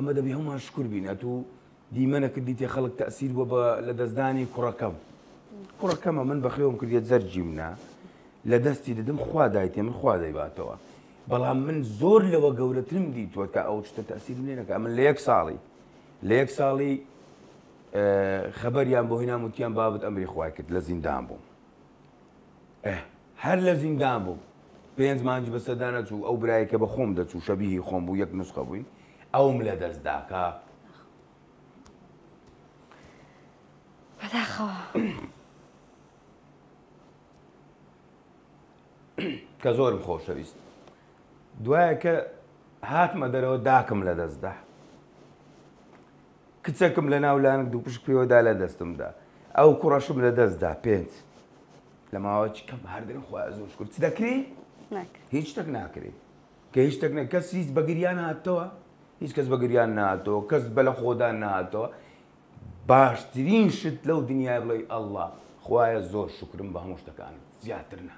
ئەمە دەبی هەمووان شکر بین. ئەتوو دیمەنەکرد دیتێ خەڵک تەسیر بووە بە لەدەستدانی کوڕەکەم. کوڕەکەمە من بەخێوم کردیە جەرگیم نا لە دەستی دەدەم خوا دایتێ من خوا دەیباتەوە. بەڵام من زۆر لەوە گەورەترم دیتووە تا ئەو شتە تەسیرم لێ نەکا. من لە یەک ساڵی لە یەک ساڵی خەبەریان بۆ هینام وتیان بابت ئەمری خوای کرد لە زیندان بووم. هەر لە زیندان بووم پێنج مانگی بەسەردا نەچوو ئەو برایە کە بە خۆم دەچوو شەبیهی خۆم بوو یەک نوسخە بووین ئەوم لە دەست دا کە بەداخەوە کە زۆرم خۆشەویست دوایە کە هاتمە دەرەوە داکم لە دەستدا کچەکم لە ناو لانک دووپشک پێوەدا لە دەستمدا ئەو کوڕەشم لە دەستدا پێنج لە ماوەی کەم هەر دەرم خۆیان زۆر شکر چ دەکری هیچ شتێک ناکری کە هیچ شتێک نە کەس هیچ بەگریان هاتەوە هیچ کەس بەگریان نهاتەوە کەس بە لە خۆدان نهاتەوە باشترین شت لەو دنیای بڵێ ئەلله خوایە زۆر شکرم بە هەموو شتەکانت زیاتر نا.